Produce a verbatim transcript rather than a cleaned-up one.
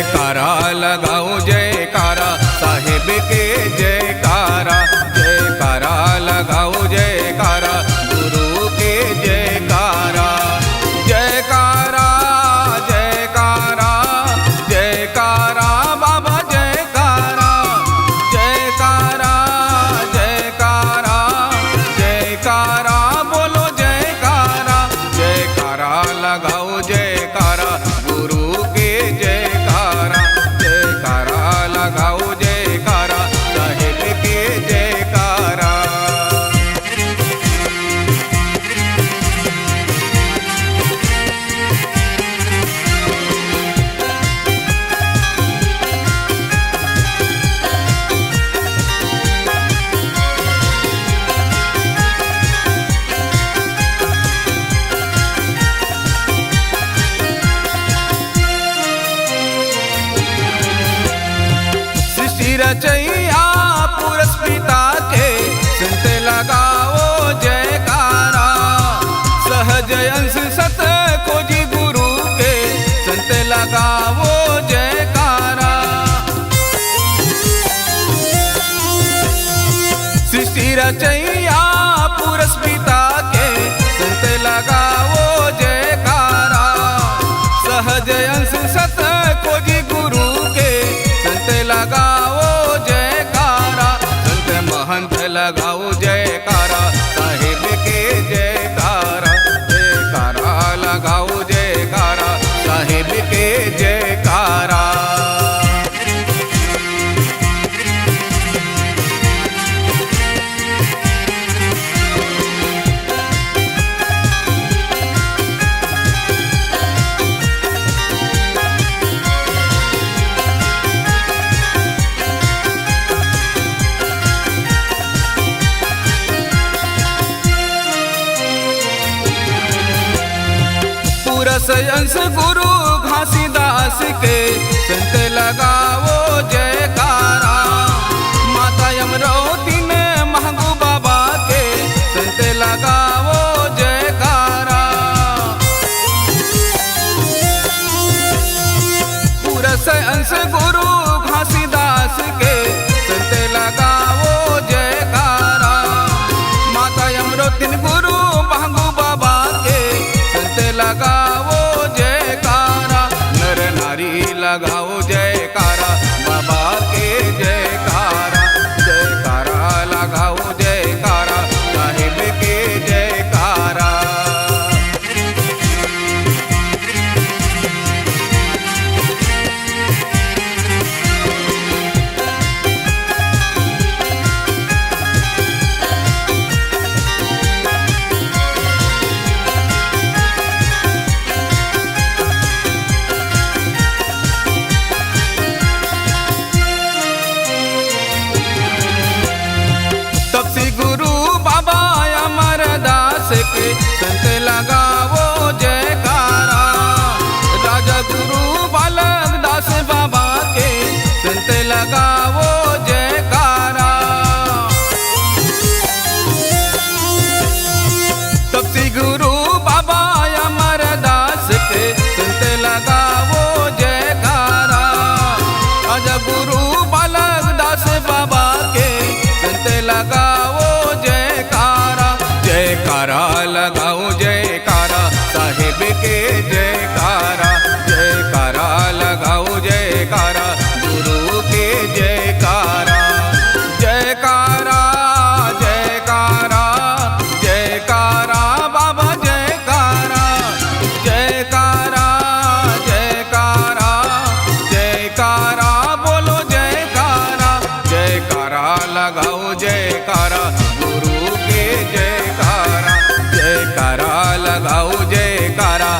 जयकारा लगाओ जयकारा, साहेब के जयकारा। जयकारा लगाओ जयकारा, गुरु के जयकारा। जयकारा, जयकारा, जयकारा बाबा जयकारा। जयकारा, जयकारा, जयकारा बोलो जयकारा। जयकारा लगाओ जयकारा, गुरु के जयकारा। जयकारा लगाओ जयकारा, साहेब के जयकारा। सृष्टि रचैया पुरस पिता के, सुनते लगाओ जयकारा। सहज अंश सत खोजी गुरु के, सुनते लगाओ जयकारा। सृष्टि रचैया पुरस पिता के, सुनते लगाओ जयकारा। सहज अंश सत खोजी गुरु के, संत लगाओ जयकारा। संत महंत लगाओ जयकारा, साहेब के जयकारा। जयकारा लगाओ जयकारा, साहेब के जयकारा। पुरस अंश गुरु घासीदास के, संत लगाओ जयकारा। माता अमरौती में महंगू बाबा के, संत लगाओ जयकारा। पुरस अंश गुरु घासीदास के, संत लगाओ जयकारा। माता अमरौती गुरु महंगू बाबा के, संत लगाओ जयकारा। नर नारी लगाओ जयकारा, बाबा के जयकारा। जयकारा लगाओ जयकारा, साहेब के जयकारा। तपसी गुरु बाबा अमरदास के, संत लगाओ जयकारा। राजा गुरु बालक दास बाबा के, संत लगाओ जयकारा। तपसी गुरु बाबा अमरदास के, संत लगाओ जयकारा। राजा गुरु बालक दास बाबा के, संत लगाओ जयकारा। जयकारा लगाओ जयकारा, साहेब के जयकारा। जयकारा लगाओ जयकारा, गुरु के जयकारा। जयकारा, जयकारा, जयकारा बाबा जयकारा। जयकारा, जयकारा, जयकारा बोलो जयकारा। जयकारा लगाओ जयकारा, गुरु के जयकारा। जयकारा लगाओ जयकारा,